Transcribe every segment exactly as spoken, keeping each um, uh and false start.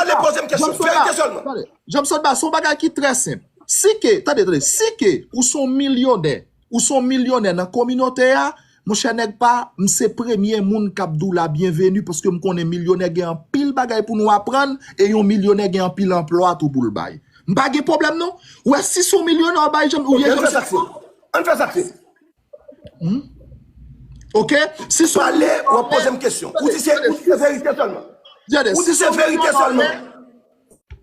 Pale, poze m kesyon. Verite sèlman. Tande, Janm Sotba, se yon bagay ki trè senp. Si ke, tande, tande, si ke ou se yon milyonè, ou se yon milyonè nan kominote a, monchè nèg pa, m se premye moun k ap di w la byenveni, paske m konnen milyonè gen anpil bagay pou nou aprann, e yon milyonè gen anpil anplwa tou pou l bay. M pa gen pwoblèm non. Ou wè, si se yon milyonè w bay Janm, ou ye Janm Sotba. Ann fè sa k se. Hmm? Ok? Si se yon milyonè. Pale, w ap poze m kesyon. Ou di se, ou di se verite sèlman. Ou di se verite sèlman.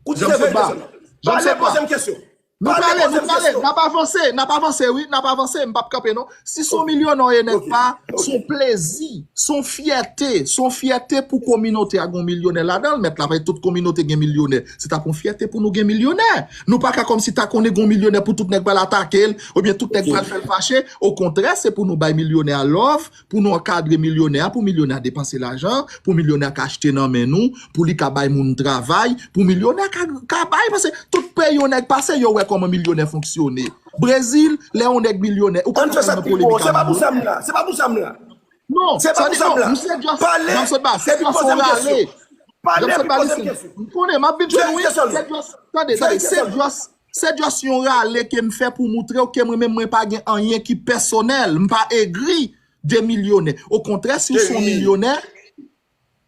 Ou di se verite sèlman. Pale, poze m kesyon. Nou prale, nou prale, n ap avanse, n ap avanse, wi, n ap avanse, m p ap kanpe non. Si se yon milyonè w ye nèg pa, se yon plezi, se yon fyète, se yon fyète pou kominote a gen yon milyonè ladan l, mèt la, paske tout kominote gen milyonè. Se t ap yon fyète pou nou gen milyonè. Nou pa ka kòmsi ta konnen gen yon milyonè pou tout nèg pral atake l, oubyen tout nèg pral fè l fache. Okontrè, se pou nou bay milyonè a love, pou nou ankadre milyonè a, pou milyonè a depanse lajan, pou milyonè a ka achte nan men nou, pou li ka bay moun travay, pou milyonè a ka, ka bay, paske tout peyi yon nèg pase, yo wè kòman milyonè fonksyone. Brezil, lè yon nèg milyonè, ou pa ka fè nan polemik avè moun. Se pa pou sa m la, se pa pou sa m la. Non, se pa pou sa m la. Pale, epi poze m kesyon. Pale, epi poze m kesyon. M konnen, m ap vin jwenn ou, wi. Se just, tande, tande, se just, se just yon rale ke m fè pou moutre w ke mwen menm mwen pa gen anyen ki pèsonèl, m pa egri de milyonè. Okontrè, si w se yon milyonè,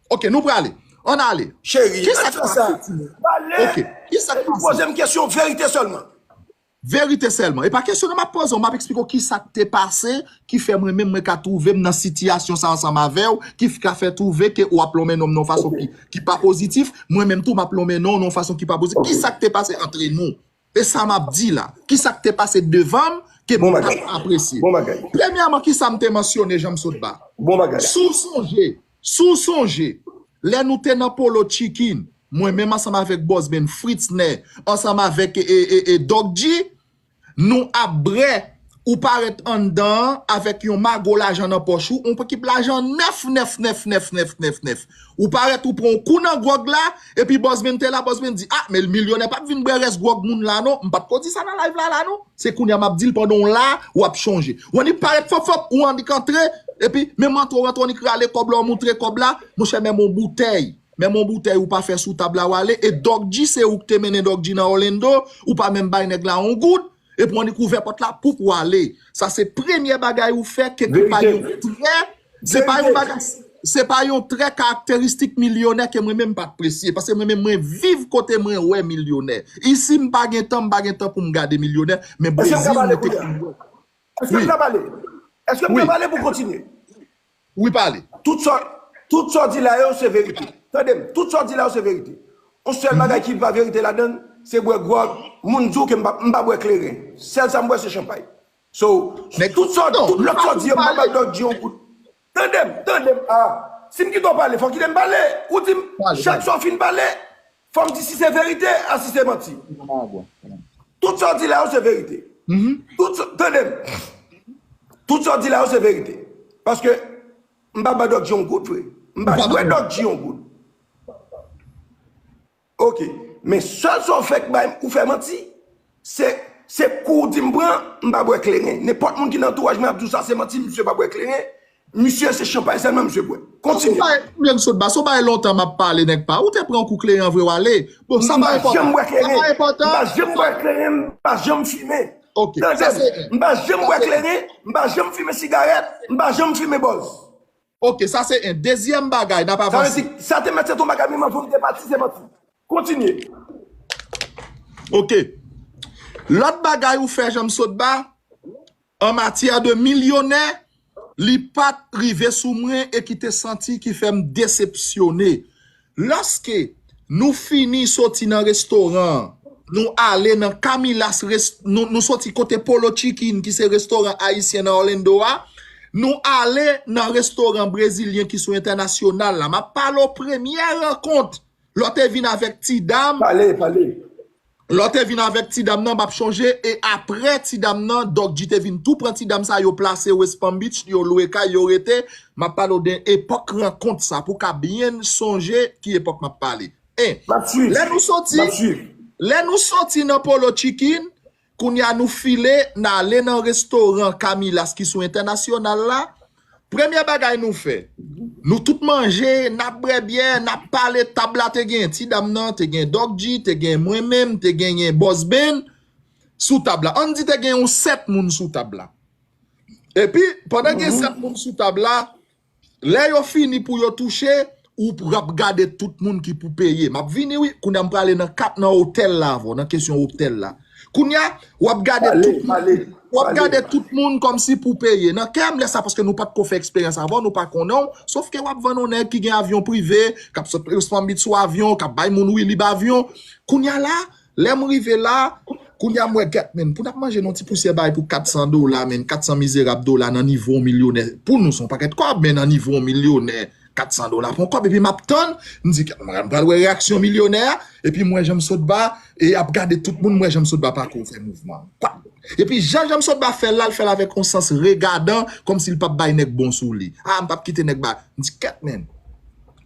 ok, nou prale. Ann ale. Cheri, ann fè sa. Pale, epi poze m kesyon, verite sèlman. Verite sèlman. E pa kesyon nan m ap poze w, m ap eksplike w kisa k te pase, ki fè mwen menm mwen ka twouve m nan sitiyasyon sa ansanm avè w, ki ka fè twouve ke w ap lonmen non m nan yon fason ki, ki pa pozitif, mwen menm tou m ap lonmen non w nan yon fason ki pa pozitif. Kisa k te pase antre nou? E sa m ap di la, kisa k te pase devan m ke m pa t apresye? Premyèman, kisa m te mansyone, Janm Sotba? Si w sonje, si w sonje, lè nou te nan Polo Chicken, mwen menm ansanm avèk Bòs Ben, Fritz Nè, ansanm avèk e, e, e, Doc G, nou ap brè, ou parèt anndan an avèk yon mago lajan nan pòch ou, yon ekip lajan nèf, nèf, nèf, nèf, nèf, nèf, nèf. Ou parèt ou pran yon kou nan gwòg la, epi Bòs Ben te la, Bòs Ben di, ah, men milyonè p ap vin bwè rès gwòg moun la non. M pa t ko di sa nan live la, la non. Se kounye a m ap di l pandan w la, w ap chonje. W annik parèt fòp fòp, ou annik antre, epi menm antre w antre, w annik rale kòb la, w moutre kòb la, monchè, menm yon boutèy. Menm yon boutèy ou pa fè sou tab la w ale, e Doc G se ou k te mennen Doc G nan Orlando, ou pa menm bay nèg la yon goud, epi w annik ouvè pòt la pou w ale. Sa se premye bagay ou fè ke ki pa yon trè, se pa yon bagay, se pa yon trè karakteristik milyonè ke mwen menm m pa apresye, paske mwen menm mwen viv kote mwen wè milyonè. Isi m pa gen tan, m pa gen tan pou m gade milyonè, men Brezil mwen te konn wè. Èske m ka pale? Èske m ka pale pou kontinye? Wi, pale. Tout sa, tout sa w di la yo se verite. Tande m, tout sa w di la yo se verite. Yon sèl bagay ki pa verite ladan l, se bwè gwòg. Moun di w ke m pa, m pa bwè kleren. Sèl sa m bwè se chanpay. So, tout sa, tout lòt sa w di yo, m pa ba Doc G yon goud. Tande m, tande m, ah. Si m kite w pale, fò w kite m pale. Ou di m, chak sa w fin pale, fò m di si se verite, a si se manti. Tout sa w di la yo se verite. Tout sa, tande m. Tout sa w di la yo se verite. Paske m pa ba Doc G yon goud, vre. M pa jwe Doc G yon goud. Ok. Men sèl sa w fè k bay, ou fè manti, se, se kou w di m pran, m pa bwè kleren. Nenpòt moun ki nan antouraj mwen ap di w sa se manti, misye pa bwè kleren. Misye se chanpay sèlman misye bwè. Kontinye. Ou bay, Janm Sotba, se yon bagay lontan m ap pale, nèg pa. Ou te pran kou kleren vre, w ale. Bon, sa pa enpòtan. Sa pa enpòtan. M pa janm bwè kleren, m pa janm fimen. Ok, sa se en. M pa janm bwè kleren, m pa janm fimen sigarèt, m pa janm fimen bòz. Ok, sa se en. Dezyèm bagay, n ap avanse. Sa vle di, sa te mèt se yon bagay, menm anvan m te pati, se manti. Kontinye. Ok. Lòt bagay ou fè, Janm Sotba, an matyè de milyonè, li pa t rive sou mwen e ki te santi ki fè m desepsyone. Lòske nou fini soti nan restoran an, nou ale nan Camillas, res-, nou, nou soti kote Polo Chicken, ki se restoran ayisyen nan Orlando a, nou ale nan restoran brezilyen ki sou Entènasyonal la. M ap pale w premyè rankont. Lè w te vin avèk ti dam. Pale, pale. Lè w te vin avèk ti dam nan, m ap chonje, e aprè ti dam nan, Doc G te vin tou pran ti dam sa, yo plase West Palm Beach, yo lwe kay, yo rete. M ap pale w de epòk rankont sa, pou w ka byen sonje ki epòk m ap pale. E, lè nou soti, lè nou soti nan Polo Chicken, kounye a nou file, n ale nan restoran Camillas ki sou Entènasyonal la, Premye bagay nou fè, nou tout manje, n ap bwè byè, n ap pale, tab la te gen ti dam nan, te gen Dòk G, te gen mwen menm, te genyen Bòs Ben sou tab la. Ann di te gen yon sèt moun sou tab la. Epi, pandan gen sèt moun sou tab la, lè yo fini pou yo touche, ou p-, w ap gade tout moun ki pou peye. M ap vini, wi. Kounye a m prale nan kat, nan otèl la avè w, nan kesyon otèl la. Kounye a, w ap gade tout moun, w ap gade tout moun kòmsi pou peye. Nan kè m, lè sa, paske nou pa t ko fè eksperyans avè w, nou pa konnen w. Sòf ke w ap vann yon nèg ki gen avyon prive, k ap sot West Palm Beach sou avyon, k ap bay moun Wilib avyon. Kounye a la, lè m rive la, kounye a m wè, gèt, men, pou n ap manje nan ti pousyè bay pou kat san dola, men, kat san mizerab dola nan nivo yon milyonè. Pou nou, se yon pakèt kòb, men nan nivo yon milyonè, kat san dola pou yon kòb, epi m ap tann, m di, "Kèt, mwen pral wè reyaksyon milyonè a," epi m wè Janm Sotba, e ap gade tout moun, m wè Janm Sotba pa ko fè mouvman. Kwa? Epi jan Janm Sotba fè l la, l fè l avèk yon sans regadan, kòmsi l p ap bay nèg bon sou li. "A, m p ap kite nèg ba." M di, "Kèt, men,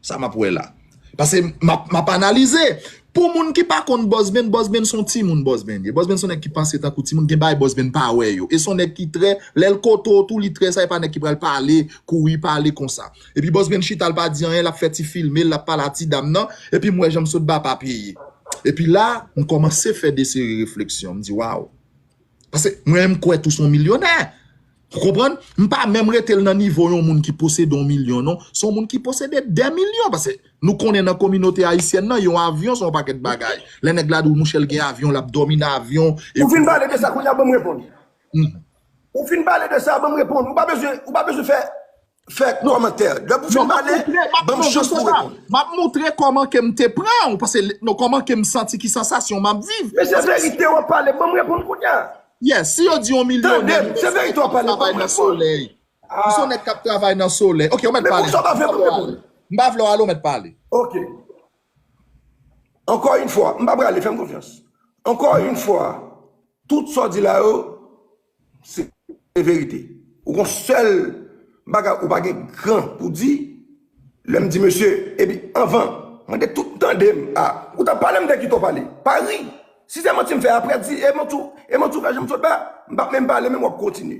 sa m ap wè la." Paske m ap, m ap analize. Pou moun ki pa konn Bòs Ben, Bòs Ben se yon timoun, Bòs Ben ye. Bòs Ben se yon nèg ki panse tankou timoun, gen bagay Bòs Ben pa wè yo. E se yon nèg ki trè, lè l kote w tou, li trè sa, e pa nèg ki pral pale, kouri pale konsa. Epi Bòs Ben chita, l pa di anyen, l ap fè ti filme, l ap pale a ti dam nan, epi m wè Janm Sotba pa peye. Epi la, m kòmanse fè de seri refleksyon, m di, "Waw." Paske mwen menm, m kwè tou se yon milyonè. Ou konprann? M pa menm rete l nan nivo yon moun ki posede yon milyon, non. Se yon moun ki posede de milyon. Paske nou konnen nan kominote ayisyèn nan, yon avyon se yon pakèt bagay. Lè nèg la di w, mouche, l gen avyon, l ap dòmi nan avyon. Ou fin pale de sa, kounye a ban m reponn. Ou fin pale de sa, ban m reponn. Ou pa bezwen, ou pa bezwen fè, fè kòmantè. Depi w fin pale, ban m chans pou reponn. M ap moutre kòman ke m te pran w, paske, non, kòman ke m santi, ki sansasyon m ap viv. Men se verite w ap pale, ban m reponn kounye a. Yes, si yo di yon milyonè, se verite w ap pale, ban m reponn. Ou se yon nèg k ap travay nan solèy. Ok, ou mèt pale. Men poukisa w pa vle pou m reponn? M pa vle w ale, ou mèt pale. Ok. Ankò yon fwa, m pa prale, fè m konfyans. Ankò yon fwa, tout sa w di la yo, se verite. Ou gon sèl bagay ou pa gen gran pou di, lè m di mesye, epi anvan, mande tout tande m, a, ou t ap pale, m te kite w pale. Pa ri. Si se manti m fè, apre di, e manti w, e manti w fè Janm Sotba, m p ap menm pale, menm w ap kontinye.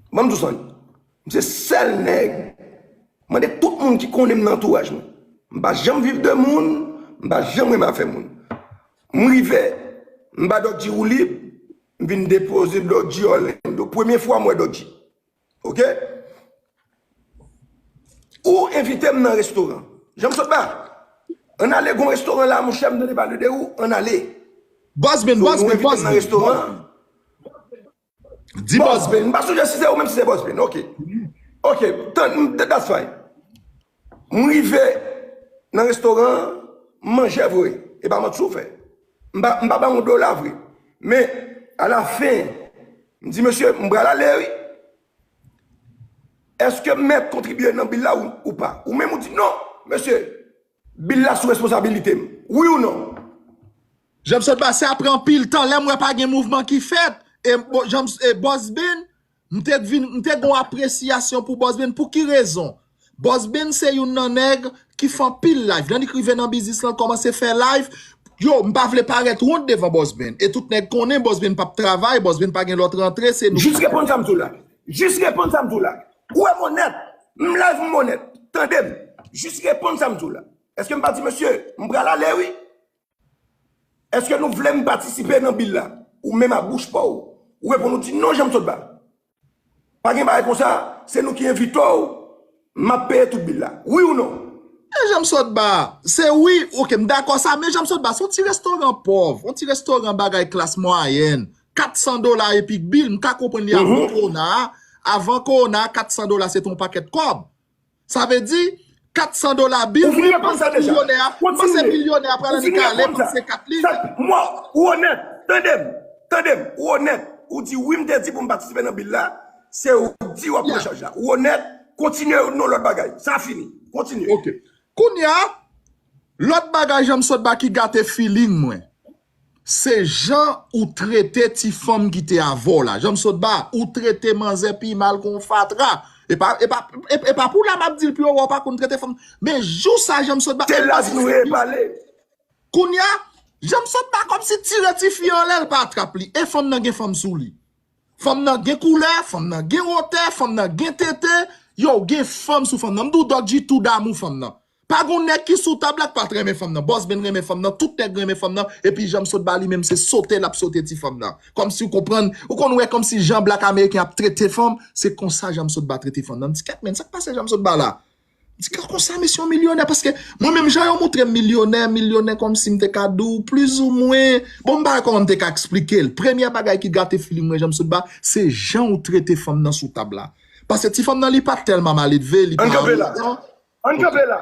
Ban m di w sa, m se sèl nèg, mande tout moun ki konnen m nan antouraj mwen. M pa janm viv de moun, m pa janm renmen afè moun. M rive, m ba Dòk G Woulib, m vin depoze Dòk G Orlando. Premye fwa m wè Dòk G. Ok? Ou envite m nan restoran. Janm Sotba, ann ale, gon restoran la, monchè, m tande pale de ou, ann ale. Bòs Ben, Bòs Ben, Bòs Ben. Di Bòs Ben. M pa sonje si se ou menm, si se Bòs Ben. Ok. Ok, tann, that's fine. M rive nan restoran an, m manje vre. E pa manti w fè. M pa, m pa ba yon dola vre. Men, alafen, m di, "Mesye, m pral ale, wi. Èske m mèt kontribye nan bil la ou, ou pa?" Ou menm ou di, "Non, mesye, bil la sou responsabilite m." Wi ou non? Janm Sotba, se apre anpil tan, lè m wè pa gen mouvman ki fèt, e bo-, Janm, e Bòs Ben, m te vin, m te gon apresyasyon pou Bòs Ben. Pou ki rezon? Bòs Ben se youn nan nèg ki fè anpil live. Lè li rive nan biznis lan, l kòmanse fè live. Yo, m pa vle parèt wont devan Bòs Ben. E tout nèg konnen Bòs Ben p ap travay, Bòs Ben pa gen lòt rantre, se nou. Jis reponn sa m di w la. Jis reponn sa m di w la. Ou wè m onèt. M live, m onèt. Tande m. Jis reponn sa m di w la. Èske m pa di, "Mesye, m pral ale, wi"? Èske nou vle m patisipe nan bil la? Ou menm a bouch pa w, ou reponn, ou di, "Non, Janm Sotba. Pa gen bagay konsa, se nou ki envite w, m ap peye tout bil la." Wi ou non? E Janm Sotba, se wi, ok, m dakò sa, men Janm Sotba, se yon ti restoran pòv, yon ti restoran bagay klas mwayèn, kat san dola epi bil, m ka konprann li avan kowona a, avan kowona a, kat san dola se te yon pakèt kòb. Sa vle di, kat san dola bil, ou vin reponn sa deja. Milyonè a, panse milyonè a pral annik ale, panse kat li. Ou onèt, tande m, tande m, ou onèt. Ou di, "Wi, m te di pou m patisipe nan bil la." Se ou di w ap pran chaj la. Ou onèt, kontinye nan lòt bagay. Sa fini. Kontinye. Ok. Kounye a, lòt bagay Janm Sotba ki gate feeling mwen. Se jan ou trete ti fanm ki te avè w la. Janm Sotba, ou trete manzè pi mal ke yon fatra. E pa, e pa, e, e pa pou la m ap di l pi wo, ou pa konn trete fanm. Men jou sa Janm Sotba. Se la si nou repale. Kounye a, Janm Sotba kòmsi tire tifi anlè, l pa trap li. E fanm nan gen fanm sou li. Fanm nan gen koulè, fanm nan gen wotè, fanm nan gen tete. Yo, gen fanm sou fanm nan. M di w Doc G tou damou fanm nan. Pa gon nèg ki sou tab la k pa t renmen fanm nan. Bòs Ben renmen fanm nan, tout nèg renmen fanm nan, epi Jean Sotba li menm se sote l ap sote ti fanm nan. Kòmsi w konprann, ou konn wè kòmsi jan blak ameriken ap trete fanm, se konsa Jean Sotba trete fanm nan. M di kèt men, sa k pase Jean Sotba la? M di kèt konsa mesye yon milyonè, paske mwen menm jan yo montre m milyonè, milyonè kòmsi m te ka di w plizoumwen, bon m pa wè kòman m te ka eksplike l. Premyè bagay ki gate feeling mwen Jean Sotba, se jan w trete fanm nan sou tab la. Paske ti fanm nan li pa t tèlman maledve, li pa... Ann kanpe la. Ann kanpe la.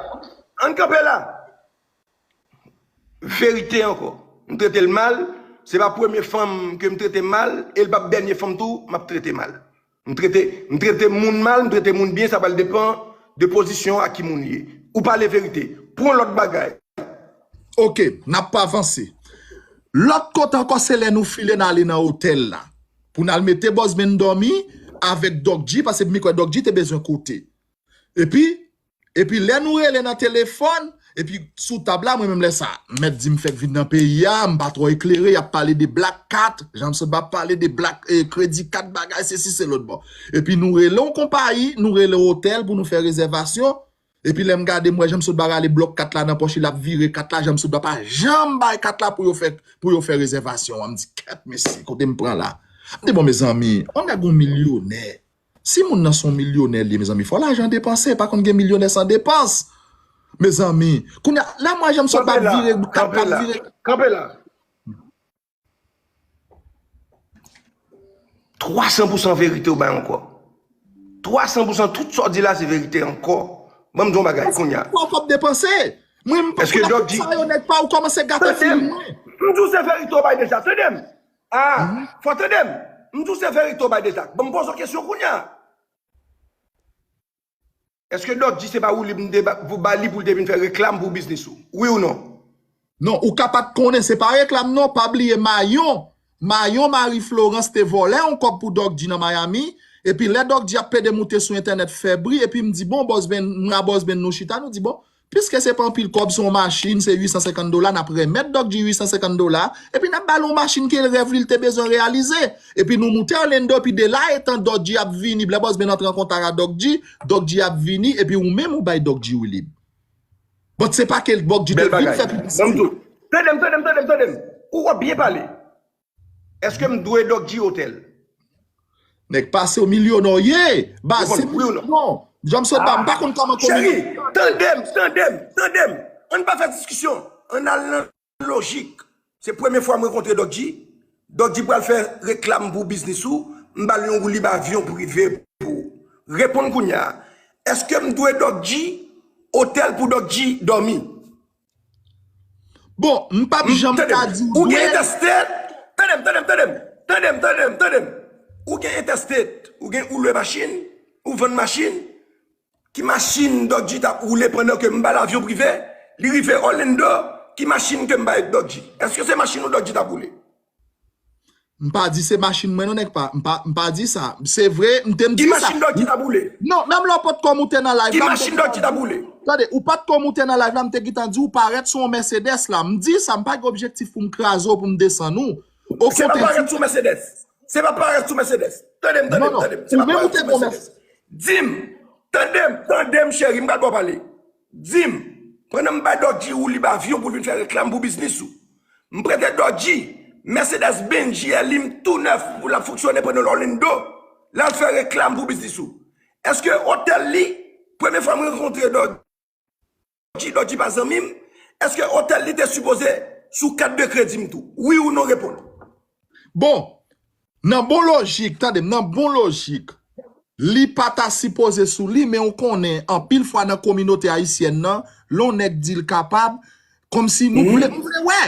Ann kanpe la. Verite ankò. M trete l mal. Se pa premye fanm ke m trete mal, e l p ap dènye fanm tou m ap trete mal. M trete, m trete moun mal, m trete moun byen, sa pral depan de pozisyon a ki moun li ye. Ou pale verite. Pou yon lòt bagay. Ok, n ap avanse. Lòt kote ankò, se lè nou file n ale nan otèl la. Pou n al mete Bòs Ben dòmi avèk Doc G, paske m kwè Doc G te bezwen kote. Epi, epi lè nou rele nan telefòn, epi sou tab la, mwen menm lè sa, mèt di m fèk vin nan peyi a, m pa twò eklere, y ap pale de Black Cat, Jean Sotba ap pale de Black, eh, Credit Card, bagay, sesi, se lòt bò. Epi nou rele yon konpayi, nou rele yon otèl pou nou fè rezèvasyon, epi lè m gade, m wè Jean Sotba rale blòk kat la nan pòch li, l ap vire kat la, Jean Sotba pa janm bay kat la pou yo fè, pou yo fè rezèvasyon an. M di, kèt, mesye, kote m pran la? M di, bon, mezanmi, on nèg yon milyonè. Si moun nan se yon milyonè li ye, mezanmi, fò lajan depanse, pa konn gen milyonè san depans. Mezanmi, kounye a, lè m wè Jean Sotba ap vire kat la, ap vire. Kanpe la. Twa san pou san verite ou bay ankò. Twa san pou san tout sa w di la se verite ankò. Ban m di yon bagay kounye a. Fò kòb depanse. Mwen, m pa konnen sa yo nèg pa ou kòmanse gate figi mwen. M di w se verite ou bay deja, tande m. Ah, fò tande m. M di w se verite ou bay deja. Ban m poze w kesyon kounye a. Èske Doc G se pa Wilib m te ba, pou ba li pou l te vin fè reklam pou biznis ou? Wi ou non? Non, ou ka pa t konnen, se pa reklam non, pa bliye Mayon. Mayon Marie Florence te vòlè yon kòb pou Doc G nan Miami, epi lè Doc G ap pede moute sou entènèt fè bri, epi m di, bon, Bòs Ben, m a Bòs Ben nou chita, nou di, bon, piske se pa anpil kòb, se yon machin, se uit san senkant dola, n ap remèt Doc G uit san senkant dola, epi n ap ba l yon machin ke rèv li l te bezwen reyalize. Epi nou moute Orlando, epi de la etan Doc G ap vini, lè Bòs Ben antre an kontak ak Doc G, Doc G ap vini, epi ou menm ou bay Doc G Wilib. Bon, se pa ke Doc G te vin fè piblisite. Tande m, tande m, tande m, tande m. Ou ap byen pale. Èske m dwe Doc G otèl? Nèg pase w milyonè w ye. Baz, se milyon. Jean Sotba, m pa konn kòman kominike. Cheri, tande m, tande m, tande m. Ann pa fè diskisyon. Ann al nan lojik. Se premye fwa m rankontre Doc G. Doc G pral fè reklam pou biznis ou. M ba l yon woulib avyon prive pou ou. Reponn kounye a. Èske m dwe Doc G otèl pou Doc G dòmi? Bon, m p ap janm ka di w dwe. Ou gen entèstet? Tande m, tande m, tande m. Tande m, tande m, tande m. Ou gen entèstet? Ou gen, ou lwe machin? Ou vann machin? Ki machin Doc G t ap woule pandan ke m ba l avyon prive? Li rive Orlando, ki machin ke m bay Doc G? Èske se machin ou Doc G t ap woule? M pa di se machin mwen non, nèg pa, m pa, m pa di sa. Se vre, m te m di sa. Ki machin Doc G t ap woule? Non, menm lè w potko moute nan live la, m te gentan di w. Ki machin Doc G t ap woule? Tande, ou potko moute nan live la, m te gentan di w parèt sou yon Mercedes la. M di sa, m pa gen objektif pou m kraze w, pou m desann ou. Se pa parèt sou Mercedes. Se pa parèt sou Mercedes. Tande m, tande m, tande m. Se pa parèt sou Mercedes. Di m, tande m, tande m, cheri, m pral ba w pale. Di m, pandan m bay Doc G woulib avyon pou l vin fè reklam pou biznis ou. M prete Doc G Mercedes Benz G L I m tou nèf pou l ap fonksyone pandan l Orlando. L al fè reklam pou biznis ou. Èske otèl li, premye fwa m rankontre Doc G, Doc G pa zanmi m, èske otèl li te sipoze sou kat de kredi m tou? Wi ou non, reponn. Bon, nan bon lojik, tande m, nan bon lojik, li pa ta sipoze sou li, men ou konnen, anpil fwa nan kominote ayisyèn nan, lè yon nèg di l kapab, kòmsi nou vle, m vle wè.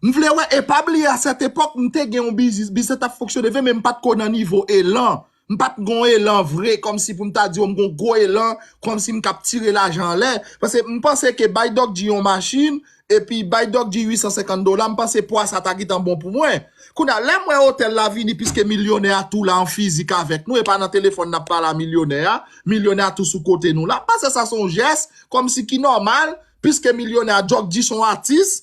M vle wè, e pa bliye, a sèt epòk, m te gen yon biznis, biznis la t ap fonksyone vre, men m pa t ko nan nivo elan. M pa t gon elan vre, kòmsi pou m ta di w m gon gwo elan, kòmsi m k ap tire lajan anlè. Paske m panse ke bay Doc G yon machin, epi bay Doc G uit san senkant dola, m panse pwa sa ta gentan bon pou mwen. Kounye a, lè m wè otèl la vini, piske milyonè a tou la an fizik avèk nou, e pa nan telefòn n ap pale a milyonè a, milyonè a tou sou kote nou la, m panse sa se yon jès, kòmsi ki nòmal, piske milyonè a, Doc G se yon atis,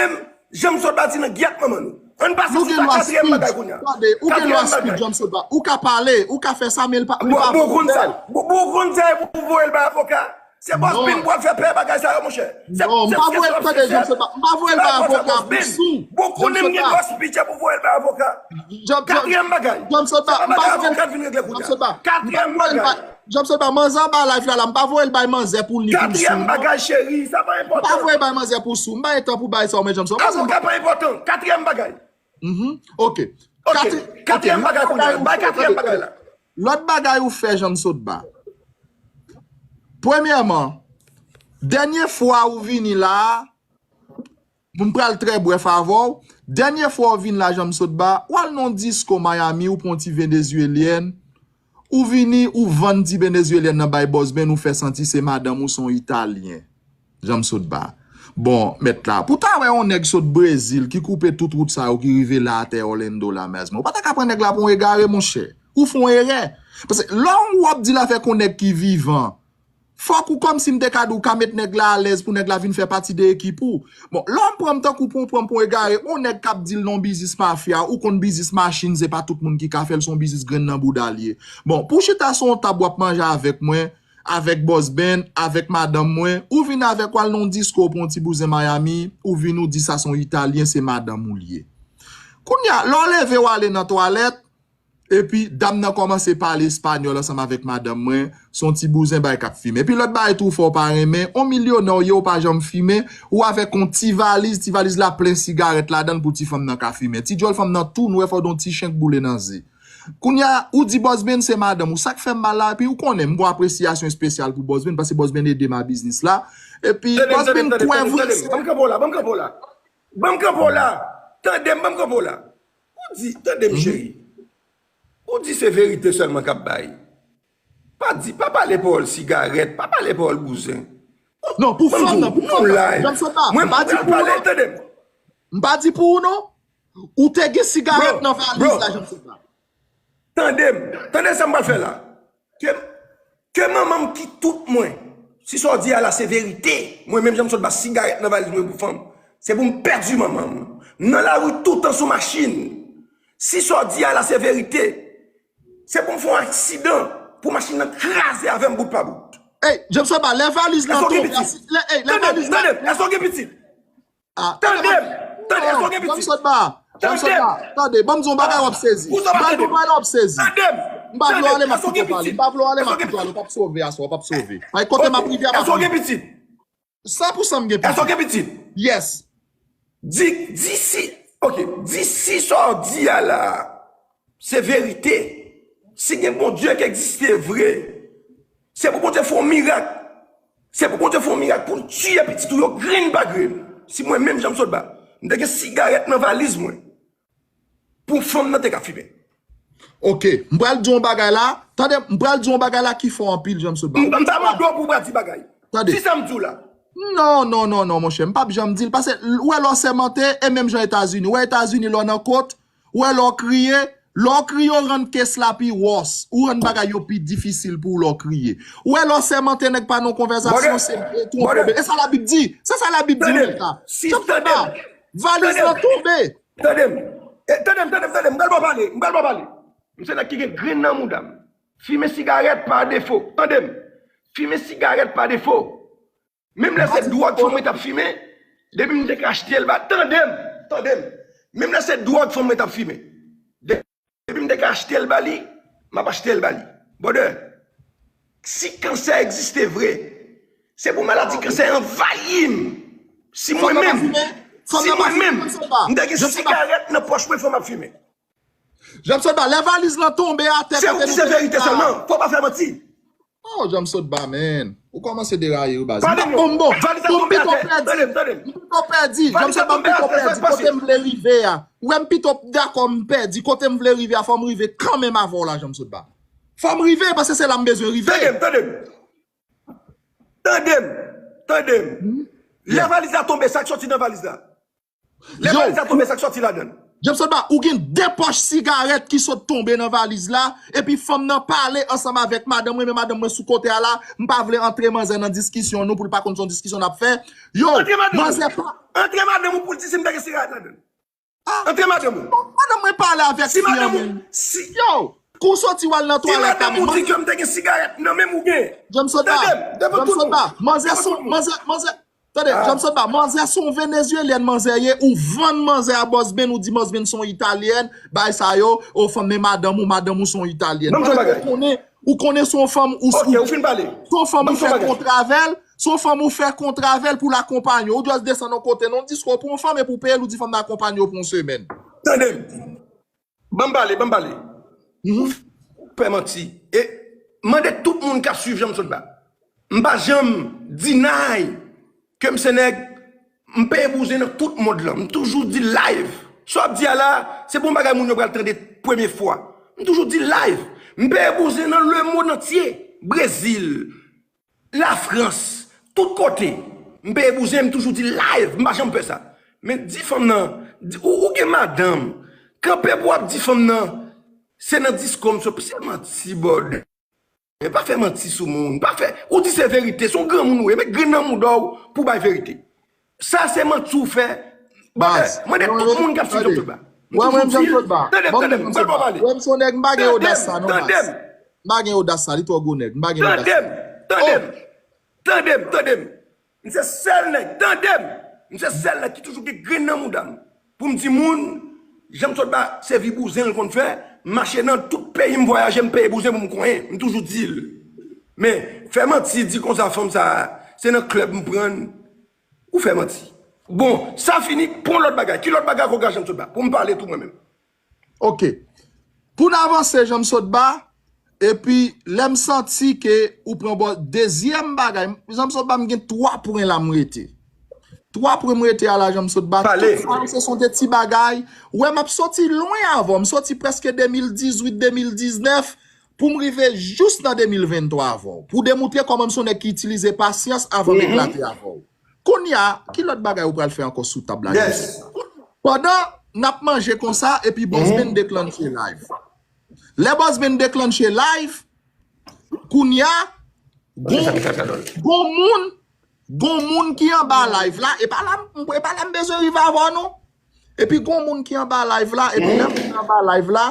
menm, Jean Sotba di nan gyèt manman nou. Ann pase sou sa, katriyèm bagay kounye a. Tande, ou gen lwa speech, Jean Sotba. Ou ka pale, ou ka fè sa, men li pa, li pa volonte. Bon, ou konn sa e pou voye l bay avoka. Se Bòs Bin pou al fè pè bagay sa yo, monchè. Non, m pa voye l, tande, Jean Sotba. M pa voye l bay avoka pou sou. Bon, konnen m gen lwa speech pou voye l bay avoka. Katriyèm bagay. Jean Sotba, m pa voye l. Katriyèm bagay. Jean Sotba, manzè anba live la, la, m pa voye l bay manzè pou l ni pou l sou. Katriyèm bagay, cheri, sa pa enpòtan. M pa voye l bay manzè pou sou. M pa gen tan pou bay sa w, men Jean Sotba. Avoka pa enpòtan. Katriyèm bagay. Mhm. Ok. Ok. Katriyèm bagay kounye a. Bay katriyèm bagay la. Lòt bagay ou fè, Jean Sotba. Premyèman, dènye fwa ou vini la a, m pral trè brèf avè w. Dènye fwa ou vin la, Jean Sotba, ou al nan yon disko Miami, ou pran yon ti venezuelyèn, ou vini, ou vann ti venezuelyèn nan bay Bòs Bin, ou fè santi se madanm ou, se yon italyen. Jean Sotba. Bon, mèt la. Pou ta wè yon nèg sot Brezil ki koupe tout wout sa yo ki rive la atè Orlando la, mezanmi. Ou pa ta ka pran nèg la pou yon egare, monchè. Ou fè yon erè. Paske lè w ap di l afè kon nèg ki vivan, fòk ou kòmsi m te ka di w ka met nèg la alèz pou nèg la vin fè pati de ekip ou. Bon, lè w pran m tankou pou w pran m pou yon egare, yon nèg k ap di l nan yon biznis mafya, ou konn biznis machin, se pa tout moun ki ka fè l, se yon biznis grenn nan bouda l ye. Bon, pou w chita sou yon tab w ap manje avèk mwen, avèk Bòs Bin, avèk madanm mwen, ou vin avèk w al nan yon disko pou yon ti bouzen Miami, ou vin ou di sa se yon Italyen, se madanm ou l ye. Kounye a, lè w leve w ale nan twalèt, epi dam nan kòmanse pale espanyòl ansanm avèk madanm mwen, se yon ti bouzen bay k ap fimen. Epi lòt bagay tou w fè w pa renmen, yon milyonè w ye w pa janm fimen, ou avèk yon ti valiz, ti valiz la plen sigarèt ladan l pou ti fanm nan ka fimen. Ti djòl fanm nan tou nwè, fò w gen yon ti chen k boule nan ze. Kounye a, ou di Bòs Bin se madanm ou. Sa k fè m mal la, epi ou konnen, m gon apresyasyon espesyal pou Bòs Bin, paske Bòs Bin ede m a biznis la. Epi Bòs Bin kwè vre. Ban m kanpe w la, ban m kanpe w la. Ban m kanpe w la. Tande m, ban m kanpe w la. Ou di, tande m, cheri. Ou di se verite sèlman k ap bay. Pa di, pa pale pawòl sigarèt, pa pale pawòl bouzen. Non, pou fanm nan, pou fanm nan. Jean Sotba, m pa di pou ou non. M pa di pou ou non. Ou te gen sigarèt nan valiz la, Jean Sotba. Tande m, tande sa m pral fè la. Ke, ke manman m kite tout mwen. Si sa w di a la se verite, mwen menm Jean Sotba, sigarèt nan valiz mwen pou fanm, se pou m pèdi manman m. M nan lari toutan sou machin. Si sa w di a la se verite, se pou m fè yon aksidan, pou machin nan kraze avè m bout pa bout. Ey, Jean Sotba, lè valiz lan tonbe, lè, ey, lè valiz lan... Tande m, tande m, èske w gen pitit? Tande m, tande m, èske w gen pitit? Tande m. Tande, ban m di w yon bagay w ap sezi. Ban m di w yon bagay w ap sezi. M pa vle w ale, m ap kite w pale. M pa vle w ale, m ap kite w ale, w p ap sove aswè, w p ap sove. Paske kote m ap rive a pa... Èske w gen pitit? San pou san m gen pitit. Èske w gen pitit? Yes. Di, di si, ok, di si sa w di a la, se verite. Si gen Bondye ki egziste vre, se pou Bondye fè yon mirak. Se pou Bondye fè yon mirak pou l tiye pitit ou yo grenn pa grenn. Si mwen menm Janm Sotba, m te gen sigarèt nan valiz mwen, pou fanm nan te ka fimen. Ok, m pral di yon bagay la. Tande, m pral di yon bagay la ki fò anpil, Janm Sotba. M, m ta mande w pou w pa di bagay. Tande. Si sa m di w la. Non, non, non, non, monchè, m p ap janm di l. Paske, l- ou wè lè w sèmante, e menm jan Etazini. Ou wè Etazini, lè w nan kot, ou wè lè w kriye, lè w kriye, w rann kes la pi wòs. Ou rann bagay yo pi difisil pou w lè w kriye. Ou wè lè w sèmante, nèg pa nan konvèsasyon, se e twonpe. E sa Labib di. Se sa Labib di, Janm Sotba. Valiz lan tonbe. Tande m. E, tande m, tande m, tande m. M pral ba w pale. M pral ba w pale. M se nèg ki gen grenn nan mouda m. Fimen sigarèt pa defo. Tande m. Fimen sigarèt pa defo. Menm lè se dwòg fanm mwen t ap fimen, depi m te ka achte l ba, tande m, tande m. Menm lè se dwòg fanm mwen t ap fimen, depi m te ka achte l ba li, m ap achte l ba li. Brother, si kansè egziste vre, se pou maladi kansè anvayi m. Si mwen menm, si mwen menm, m te gen sigarèt nan pòch mwen, fanm ap fimen. Janm Sotba, lè valiz lan tonbe atè kote nou te ye a. Se ou ki di se verite sèlman, fò w pa fè manti. Oh, Janm Sotba, man. Ou kòmanse deraye wi, baz. Pale non. Bon, bon. Valiz la tonbe atè. Tande m, tande m. M pito pèdi. Janm Sotba, m pito pèdi. Kote m vle rive a. Ou wè, m pito dakò m pèdi. Kote m vle rive a, fò m rive kanmenm avè w la, Janm Sotba. Fò m rive, paske se la m bezwen rive. Tande m, tande m. Tande m. Tande m. Lè valiz la tonbe, sa k soti nan valiz la? Lè valiz la tonbe, sa k soti ladan l? Janm Sotba, ou gen de pòch sigarèt ki sot tonbe nan valiz la, epi fanm nan pale ansanm avèk madanm mwen, men madanm mwen sou kote a la, m pa vle antre manzè nan diskisyon nou pou l pa konn se yon diskisyon n ap fè. Yo, manzè pa. Antre madanm ou pou l di si m te gen sigarèt ladan l. Antre madanm ou. Madanm mwen pale avèk fi an menm. Si madanm ou, si. Yo, kou soti w al nan twalèt la, si madanm ou di ke m te gen sigarèt nan men m ou gen. Janm Sotba. Tande m, devan tout moun. Manzè son, manzè, manzè. Tande, Janm Sotba, manzè se yon Venezyelyèn, manzè ye, ou vann manzè a Bòsbenn, ou di Bòsbenn se yon Italyèn, bay sa yo, ou fanm men madanm ou, madanm ou se yon Italyèn. Ou konnen, ou konnen se yon fanm ou, se yon fanm ou fè kontra avè l, se yon fanm ou fè kontra avè l pou l akonpanye w. Ou just desann yon kote nan yon disko pou yon fanm epi w peye l, ou di fanm nan akonpanye w pou yon semèn. Tande m. Ban m pale, ban m pale. Ou fè manti. E mande tout moun k ap swiv Janm Sotba. M pa janm deny ke m se nèg, m peye bouzen nan tout mond lan. M toujou di live. Sa w ap di a la, se pa yon bagay moun yo pral tande premye fwa. M toujou di live. M peye bouzen nan lemonn antye. Brezil, Lafrans, tout kote. M peye bouzen, m toujou di live, m pa janm pè sa. Men di fanm nan, di, ou, ou gen madanm, kanpe pou w ap di fanm nan, se nan disko m sot, se manti, brother. Men pa fè manti sou moun, pa fè, ou di se verite, se yon granmoun ou ye, met grenn nan mouda w pou w bay verite. Sa se manti w fè. Brother, mande tout moun k ap swiv Janm Sotba. M toujou di l. Tande, tande, m pral ba w pale. Wè m se yon nèg, m pa gen odas sa non, baz. M pa gen odas sa, li twò gwo nèg. M pa gen odas sa. Tande m, tande m, tande m, tande m. M se sèl nèg, tande m. M se sèl nèg ki toujou gen grenn nan mouda m. Pou m di moun, Janm Sotba, se vi bouzen l konn fè. M mache nan tout peyi m vwayaje, m peye bouzen pou m konyen. M toujou di l. Men, fè manti, di konsa fanm sa, se nan klèb m pran l. Ou fè manti. Bon, sa fini, pran lòt bagay. Ki lòt bagay ankò Janm Sotba? Pou m pale tou mwen menm. Ok. Pou n avanse, Janm Sotba, epi lè m santi ke ou pran bò dezyèm bagay, Janm Sotba, m gen twa pwen la m rete. Twa pwen m rete a la, Janm Sotba. Tout sa yo, se son de ti bagay. Ou wè, m ap soti lwen avè w. M soti prèske de mil dizuit, de mil diznèf, pou m rive jous nan de mil venntwa avè w. Pou w demoutre kòman m se yon nèg ki itilize pasyans avan m eklate avè w. Kounye a, ki lòt bagay ou pral fè ankò sou tab la, Janm Sotba? Pandan n ap manje konsa, epi Bòsbenn deklanche live. Lè Bòsbenn deklanche live, kounye a, gon, gon moun, gon moun ki anba live la, e pa la, e pa la m bezwen rive avè w non. Epi gon moun ki anba live la, epi lè moun nan anba live la,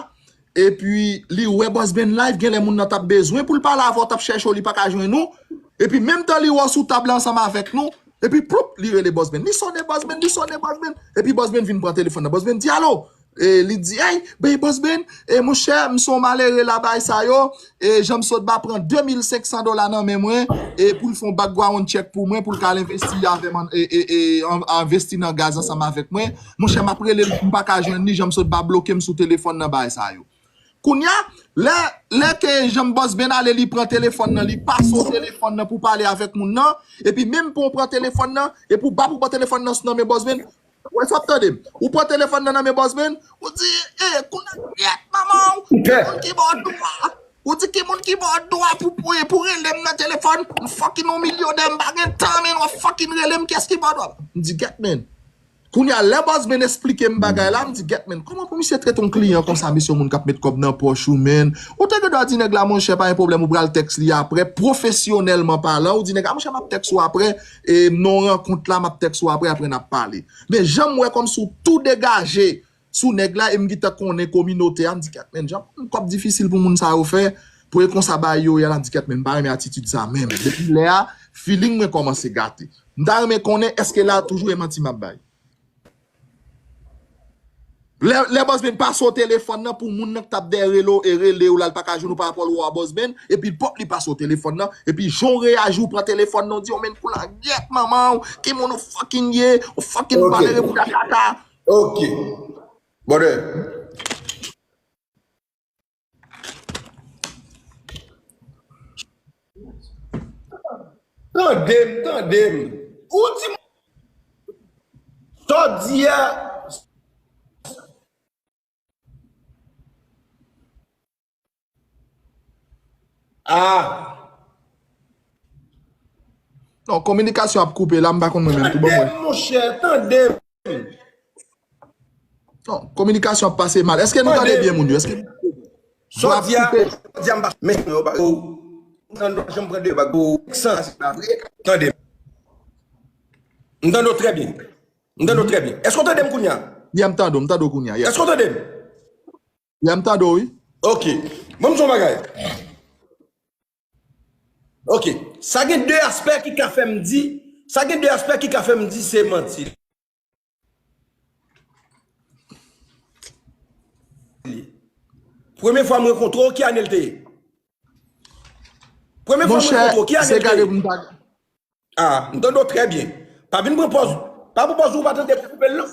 epi li wè Bòsbenn live, genlè moun nan t ap bezwen pou l pale avè w, t ap chèche w, li pa ka jwenn ou. Epi menm tan li wè w sou tab la ansanm avèk nou, epi ploup, li rele Bòsbenn. Li sonnen Bòsbenn, li sonnen Bòsbenn. Epi Bòsbenn vin pran telefòn nan. Bòsbenn di, "Alo, E li di, "Ey, ben, Boss Ben, e monchè, m se yon malere la, bagay sa yo, e Janm Sotba pran de mil senk san dola nan men mwen, e pou l fè yon background check pou mwen, pou l ka al envesti avè m, e, e, e, an- envesti nan gaz ansanm avèk mwen. Monchè, m ap rele l, m pa ka jwenn li, Janm Sotba bloke m sou telefòn nan, bagay sa yo." Kounye a, lè, lè ke Janm Boss Ben ale, li pran telefòn nan, li pase w telefòn nan pou pale avèk moun nan, epi menm pou w pran telefòn nan, epi w ba pou pran telefòn nan nan men Boss Ben, Wè, sa w ap tande m. Ou pran telefòn nan nan men Boss Ben, ou di, "E, kounye a, gyèt manman w, ki moun ki ba w dwa?" Ou di, "Ki moun ki ba w dwa pou, pou, pou rele m nan telefòn? M fucking yon milyonè, m pa gen tan, men w ap fucking rele m, kiyès ki ba w dwa?" M di, "Gyèt, men." Kounye a, lè Boss Ben esplike m bagay la, m di, "Gyèt, men, kòman pou misye trete yon kliyan konsa, mesye, yon moun k ap met kòb nan pòch ou, men? Ou te gen dwa di nèg la, monchè, pa gen pwoblèm, ou pral tèks li aprè, pwofesyonèlman palan, ou di nèg la, monchè, m ap tèks ou aprè, e, nan yon rankont la, m ap tèks ou aprè, aprè n ap pale." Men jan m wè kòmsi w tou degaje sou nèg la, e m gentan konnen kominote a, m di, "Kèt, men, jan kòb difisil pou moun sa yo fè, pou e konsa bagay yo ye la," m di, "Kèt, men, m pa renmen atitid sa menm." Depi lè a, feeling mwen kòmanse gate. M ta renmen konnen, èske la toujou e manti m ap bay? Lè, lè Boss Ben pase w telefòn nan pou moun nan k t ap dèyè rele w, e rele w la, l pa ka jwenn ou pa rapò l wè w a Boss Ben, epi l pòp li pase w telefòn nan, epi jan w reyaji, w pran telefòn nan, w di, "Yo, men, kou la, gyèt manman w, ki moun ou fucking ye, ou fucking Ok. malere bouda kaka." Ok. Brother. Tande m, tande m. Ou di m. Sa w di a. Ah. Non, kominikasyon ap koupe la, m pa konn mwen menm tou bon mwen. Tande m, monchè, tande m. Non, kominikasyon ap pase mal. Èske nou tande byen, moun yo? Èske Sa w di a, sa w di a, m pa, men yo pa, ou, m tande w, janm pran de bag, ou, san, se pa vre. Tande m. M tande w trè byen. M tande w trè byen. Èske w tande m kounye a? Yeah, m tande w, m tande w kounye a, yeah. Èske w tande m? Yeah, m tande w, wi. Ok. Ban m di w yon bagay. Ok. Sa gen de aspè ki ka fè m di, sa gen de aspè ki ka fè m di se manti. Premye fwa m rankontre w, ki ane l te ye? Premye fwa m rankontre w, ki ane l te ye? Ah, m tande w trè byen. Pa vin pran pòz, pa pran pòz ou pa tande, koupe l non.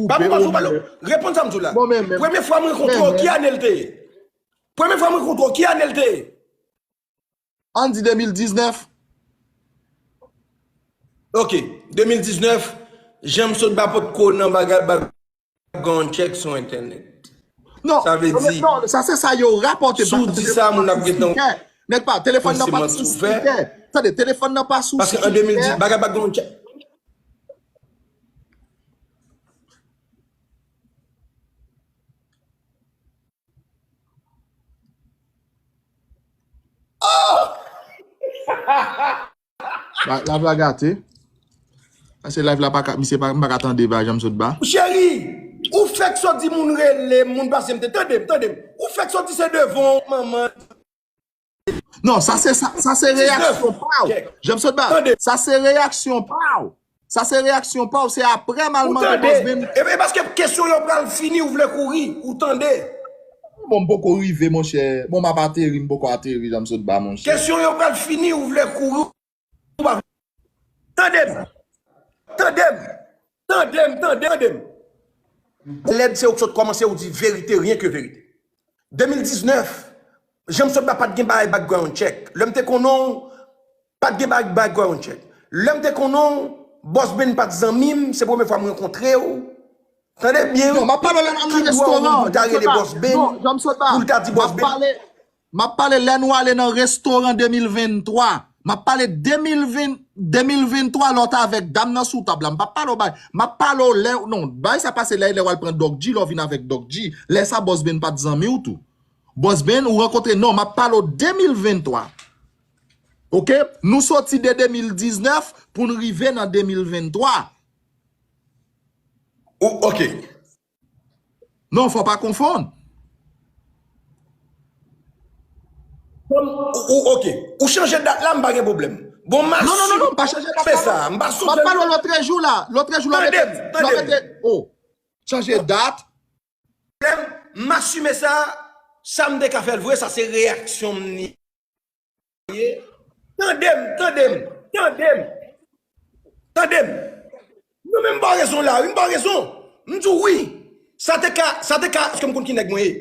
Pa pran pòz ou pa tande. Reponn sa m di w la. Premye fwa m rankontre w, ki ane l te ye? Premye fwa m rankontre w, ki ane l te ye? Ann di de mil diznèf. Ok, de mil diznèf, Janm Sotba potko nan bagay background check sou entènèt. Non, sa vle di, non, sa se sa yo rapòte. Si w di sa, moun ap gentan panse manti w fè. Nèg pa, telefòn nan pa t sou spikè. Tande, telefòn nan pa sou spikè. Paske an de mil diz, bagay background check. Live la gate. Pase live la pa ka, misye pa, m pa ka tande ba, Janm Sotba. Cheri, ou fèk sot di moun rele m, moun pase m te, tande m, tande m. Ou fèk sot di se devan w, manman. Non, sa se, sa, sa se reyaksyon pa w. Janm Sotba, sa se reyaksyon pa w. Sa se reyaksyon pa w, se apre m al mande Boss Ben. E, e paske kesyon yo pral fini, ou vle kouri, ou tande. Bon, m poko rive, monchè. Bon, m ap ateri, m poko ateri, Janm Sotba, monchè. Kesyon yo pral fini, ou vle kouri, ou pa vle. Tande m. Tande m. Tande m, tande, tande m. Lèd se ou k sot kòmanse, ou di verite, ryen ke verite. De mil diznèf, Janm Sotba pa t gen bagay background check. Lè m te konnen w, pa t gen bagay background check. Lè m te konnen w, Boss Ben pa t zanmi m, se premye fwa m rankontre w. Tande byen, wi. Non, m ap pale w lè n al nan restoran. Ki dwa w pou ta rele Boss Ben, pou l ta di Boss Ben. M ap pale lè nou ale nan restoran de mil venntwa. M ap pale de mil ven, de mil venntwa lè w t avèk dam nan sou tab la. M p ap pale w bay. M ap pale w lè, non, bay sa pase lè, lè w al pran Doc G, lè w vin avèk Doc G. Lè sa Boss Ben pa t zanmi w tou. Boss Ben, ou rankontre, non, m ap pale w de mil venntwa. Ok? Nou soti de de mil diznèf pou n rive nan de mil venntwa. Ou, ok. Non, fò pa konfonn. Bon, ou, ou, ok. Ou chanje dat la, m pa gen pwoblèm. Bon, m a... Non, non, non, non, m pa chanje dat la, non. M pa sonje. M ap pale w lòtrejou la. Lòtrejou la, w mete, w mete, oh. Chanje dat. pwoblèm, m asime sa, sa m te ka fè l vre, sa se reyaksyon m li ye. Tande m, tande m, tande m, tande m. Non, men m ba w rezon la, wi, m ba w rezon. M di w wi. Sa te ka, sa te ka, paske m konn ki nèg mwen ye.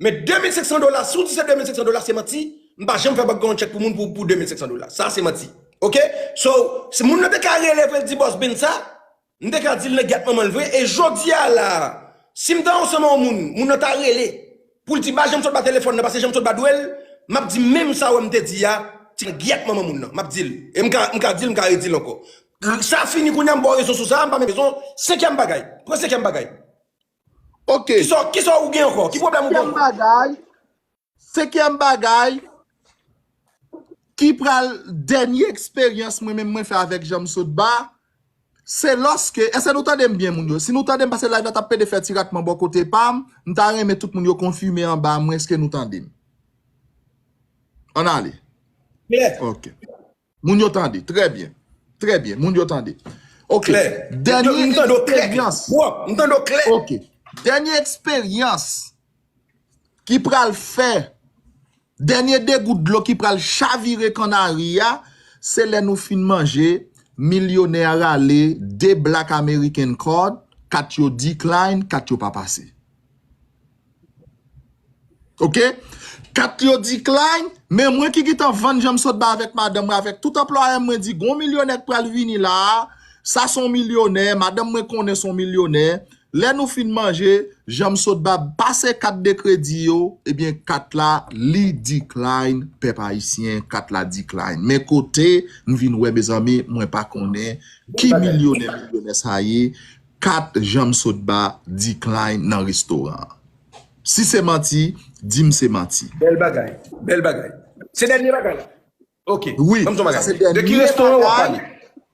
Men de mil senk san dola, si w di se de mil senk san dola, se manti, m pa janm fè background check pou moun pou, pou de mil senk san dola. Sa se manti. Oke? So, si moun nan te ka rele vre, l di Boss Ben sa, m te ka di l nan gyèt manman l vre. E jodi a la, si m ta ansanm ak yon moun, moun nan ta rele pou l di ba Jean Sotba telefòn nan, paske Jean Sotba dwe l, m ap di menm sa w wè m te di a, ti nan gyèt manman moun nan. M ap di l. E m ka, m ka di l, m ka redi l ankò. Sa fini kounye a, m ba w rezon sou sa, m pa menm bezwen. Senkyèm bagay. Pran senkyèm bagay. Ok. Kisa, kisa ou gen ankò? Ki pwoblèm ou gen ankò? Senkyèm bagay, senkyèm bagay ki pral dènye eksperyans mwen menm mwen fè avèk Jean Sotba, se lòske, èske nou tande m byen moun yo? Si nou tande m, paske live la t ap pede fè ti ratman bò kote pa m, m ta renmen tout moun yo konfime anba mwen, èske nou tande m? Ann ale. Klè. Ok. Moun yo tande. Trè byen. Trè byen. Moun yo tande. Ok. Klè. Dènye eksperyans. M tande w klè. Ok. Dènye eksperyans ki pral fè, dènye degout dlo ki pral chavire kannari a, se lè nou fin manje, milyonè a rale de Black American Card, kat yo decline, kat yo pa pase. Ok? Kat yo decline, men mwen ki gentan vann Jean Sotba avèk madanm mwen, avèk tout anplwaye m, mwen di, gon milyonè k pral vini la a, sa se yon milyonè, madanm mwen konnen se yon milyonè. Lè nou fin manje, Jean Sotba pase kat de kredi yo, ebyen, kat la, li decline, pèp ayisyen, kat la decline. Men kote m vin wè, mezanmi, mwen pa konnen ki milyonè, milyonè sa ye, kat Jean Sotba decline nan restoran an. Si se manti, di m se manti. Bèl bagay. Bèl bagay. Se dènye bagay la. Ok. Wi, sa se dènye bagay. De ki restoran w ap pale?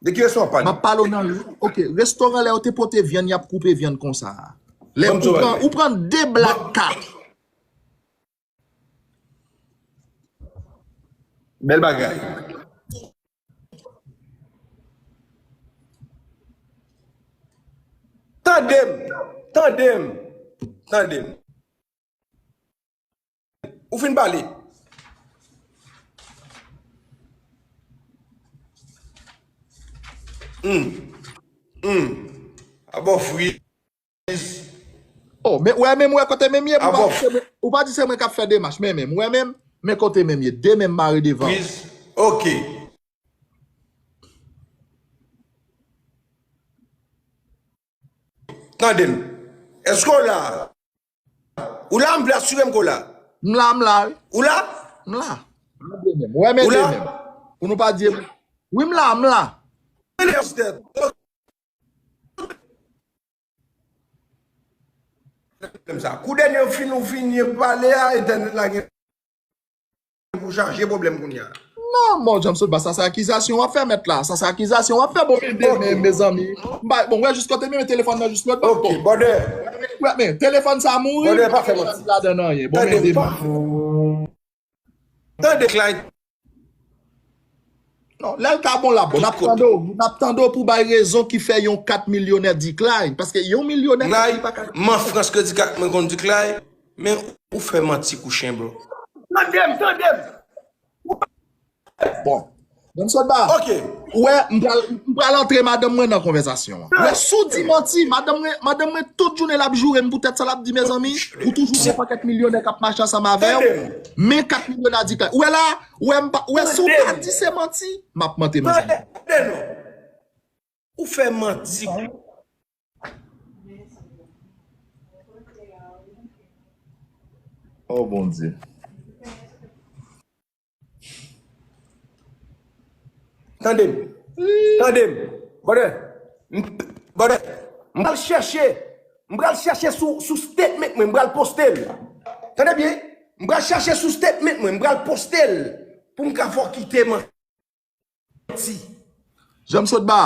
De ki restoran w ap pale? M ap pale w nan, ok, restoran lè yo te pote vyann, y ap koupe vyann konsa a. Lè ou pran, ou pran de blak kat. Bèl bagay. Tande m, tande m, tande m. Ou fin pale. Hmm. Hmm. Abo friz. Oh, men, wè menm, wè kote menm ye, ou pa di se mwen, ou pa di se mwen k ap fè demach, men menm, wè menm, men kote menm ye, de menm mare devan. Friz. Ok. Tande m. Èske w la? Ou la, m vle asire m ke w la. M la, m la, wi. Ou la? M la. M la de menm. Ou la? Pou nou pa di. Wi, m la, m la. Kou dènye w fin, ou fini pale a, entènèt la gen pou chaje pwoblèm kounye a. Non, bon, Jean Sotba, sa se akizasyon w ap fè mèt la. Sa se akizasyon w ap fè, bon, men de menm, mezanmi. Bon, wè jis kote menm, men telefòn nan jis lòt bò. Ok, brother. Wè, men telefòn sa mouri. Brother, pa fè manti. Ladan anyen. Bon, men de menm. Tande, Clyde. Non, lè l ka bon, l ap bon. N ap tande w, n ap tande w pou bay rezon ki fè yon kat milyonè decline. Paske yon milyonè kat li pa ka. M an Frans, kredi kat mwen konn decline. Men ou fè manti kou chen, bro. Tande m, tande m. Bon. Jean Sotba. Ok. Ou wè, m pral, m pral antre madanm mwen nan konvèsasyon an. Ou wè, si w di manti, madanm mwen, madanm mwen tout jounen l ap joure m poutèt sa l ap di, mezanmi, ou toujou gen pakèt milyonè k ap mache ansanm avè w. Men kat milyonè a di, ou wè la, ou wè, m pa, ou wè, si w pa di se manti, m ap monte, mezanmi. Tande non. Ou fè manti. Oh, Bondye. Tande m. Tande m. Brother. M, brother. M pral chèche. M pral chèche sou, sou statement mwen. M pral poste l. Tande byen. M pral chèche sou statement mwen. M pral poste l. Pou m ka fè w kite m. Manti. Jean Sotba.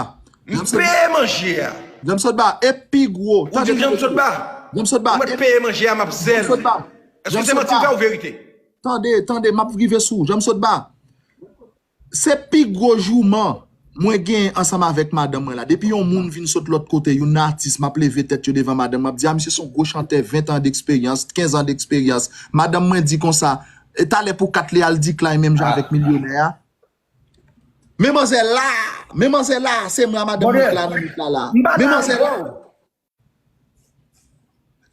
M peye manje a. Jean Sotba, e pi gwo. Ou di Jean Sotba. Jean Sotba. Ou mèt peye manje a, m ap sèl. Jean Sotba. Èske se manti m fè ou verite? Tande, tande, m ap rive sou ou. Jean Sotba. Se pi gwo jouman. Mwen genyen ansanm avèk madanm mwen la. Depi yon moun vin sot lòt kote, yon atis, m ap leve tèt yo devan madanm, m ap di, a, misye se yon gwo chantè, ven tan deksperyans, kenz an deksperyans. Madanm mwen di konsa, e talè pou kat li al decline menm jan avèk milyonè a. Men manzè la, men manzè la, se mwen a madanm mwen k la nan mit la la. Men manzè la.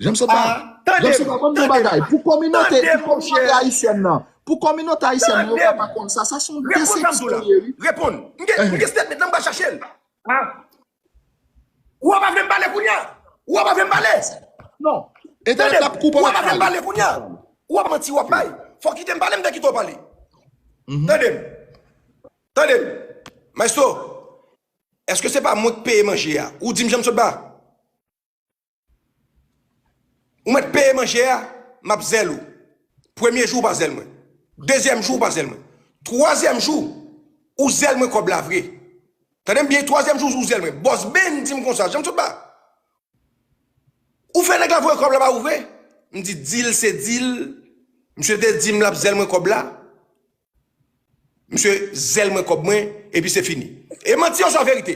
Jan m sot ba, jan m sot ba, ban m yon bagay. Pou kominote, pou kominote ayisyèn nan, pou kominote ayisyèn nan, yo ka pa konn sa. Sa se yon desepsyon li ye, wi. Reponn. M gen, m gen statement nan, m pral chache l. Ou a pa vle m pale kounye a? Ou a pa vle m pale? Non. Entènèt la ap koupe w ap pale. Ou a pa vle m pale kounye a? Ou a manti w ap bay. Fò w kite m pale, m te kite w pale. Tande m. Tande m. Maestro, èske se pa mwen k peye manje a? Ou di m jan m sot ba. Ou mèt peye manje a, m ap zèl ou. Premye jou ou pa zèl mwen. Dezyèm jou ou pa zèl mwen. Twazyèm jou, ou zèl mwen kòb la vre. Tande m byen, twazyèm jou ou zèl mwen. Bòs Ben di m konsa, jan m sot ba. Ou fè nèg la voye kòb la ba ou vre? M di deal se deal. Misye te di m l ap zèl mwen kòb la. Misye zèl mwen kòb mwen, epi se fini. E manti oswa verite?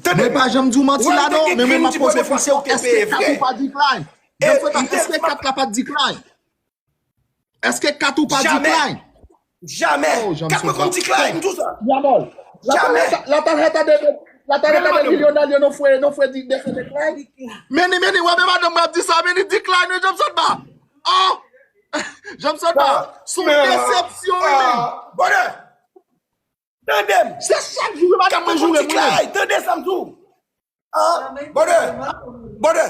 Tande m. Mwen pa janm di w manti la non, men mwen m ap poze w kesyon, èske kat ou pa decline? Jan m sot ba, èske kat la pa decline? Èske kat ou pa decline? Jamè. Kat mwen konn decline, m di w sa. Yamòl. Jamè. La ta, la ta, la ta, la ta, la ta, milyonè yo, nou fwe, nou fwe di, de, decline. Meni, meni, wè men madanm mwen ap di sa, meni decline, wi, jan m sot ba. Oh! Jan m sot ba. Se yon desepsyon, wi, men. Brother. Tande m. Se chak jou, wi, madanm mwen joure mwen. Tande sa m di w. Brother, brother,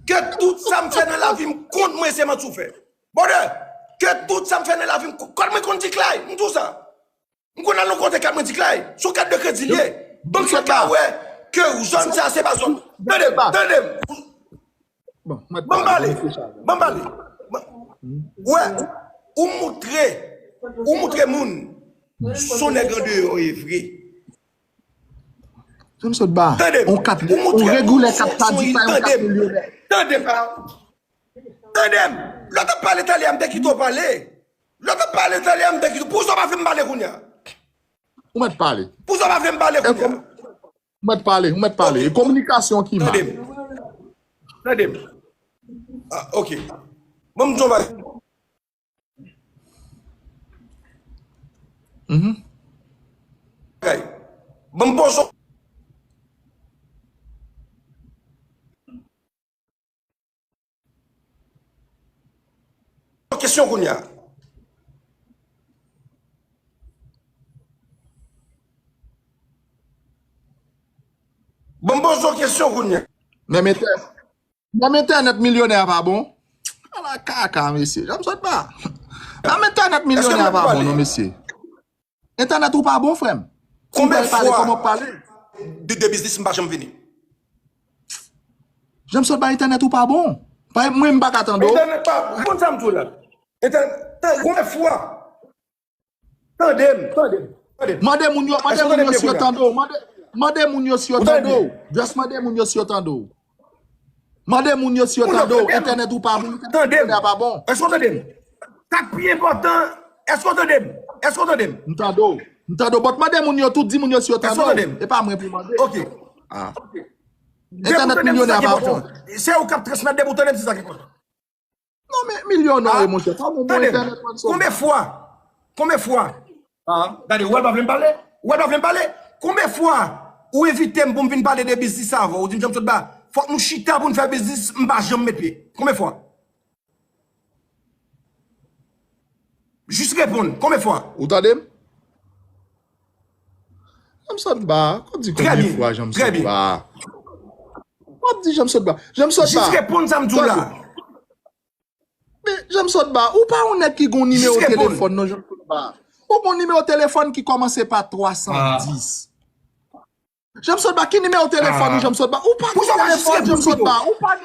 ke tout sa m fè nan lavi m kont mwen se manti w fè. Brother, ke tout sa m fè nan lavi m, kòb mwen konn decline, m di w sa. M konn al nan kote kat mwen decline, se yon kat de kredi l ye. Bank yo ka wè ke zòn sa se pa zòn. Tande m, tande m. Ban m pale, ban m pale. Wè, ou moutre, ou moutre moun se yon nèg andeyò ye vre. Jan m sot ba, yon kat, yon regilyè kat sa di sa, yon kat milyonè. Tande m. Tande m. Lè w t ap pale talè a, m te kite w pale. Lè w t ap pale talè a, m te kite w. Poukisa w pa vle m pale kounye a? Ou mèt pale. Poukisa w pa vle m pale kounye a? Ou mèt pale, ou mèt pale. E kominikasyon ki mal. Tande m. Tande m. Ah, ok. Ban m di w yon bagay. Mhm. Ban m poze w kesyon kounye a. Ban m poze w kesyon kounye a. Menm entè-, menm entènèt milyonè a pa bon. Ala kaka, mesye. Jan m sot ba. Menm entènèt milyonè a pa bon, non, mesye. Entènèt ou pa bon, frè m. Si w pral pale, kòman w pale? De, de biznis, m pa janm vini. Jan m sot ba, entènèt ou pa bon. Pa, mwen, m pa ka tande w. Entènèt pa, konn sa m di w la. Entènèt, konbyen fwa? Tande m, tande m, tande m. Mande moun yo, mande moun yo si yo tande w. Mande, mande moun yo si yo tande w. Just mande moun yo si yo tande w. Mande moun yo si yo tande w. Entènèt ou pa bon, entènèt ou pa bon. Èske w tande m? Sa k pi enpòtan, èske w tande m? Èske w tande m? M tande w. M tande w. But mande moun yo tou, di moun yo si yo tande w. E pa mwen pou mande. Ok. Ah. Entènèt milyonè a pa bon. Se ou k ap transmèt, depi w tande m, se sa ki enpòtan. Non, men milyonè, monchè, kòman w bon entènèt, man, so. Konbyen fwa? Konbyen fwa? Ah, gade, ou wè l pa vle m pale? Ou wè l pa vle m pale? Konbyen fwa ou envite m pou m vin pale de biznis avè w? Ou di m jan m sot ba. Fòk nou chita pou n fè biznis, m pa janm met pye. Konbyen fwa? Jis reponn, konbyen fwa? Ou tande m? Jan m sot ba, w ap di konbyen fwa jan m sot ba? W ap di jan m sot ba. Jan m sot ba. Jis reponn sa m di w la. Men, jan m sot ba, ou pa yon nèg ki gon nimewo telefòn, non, jan m sot ba. Ou gon nimewo telefòn ki kòmanse pa twa san dis. Jan m sot ba, ki nimewo telefòn ou, jan m sot ba? Ou pa gen telefòn, jan m sot ba. Ou pa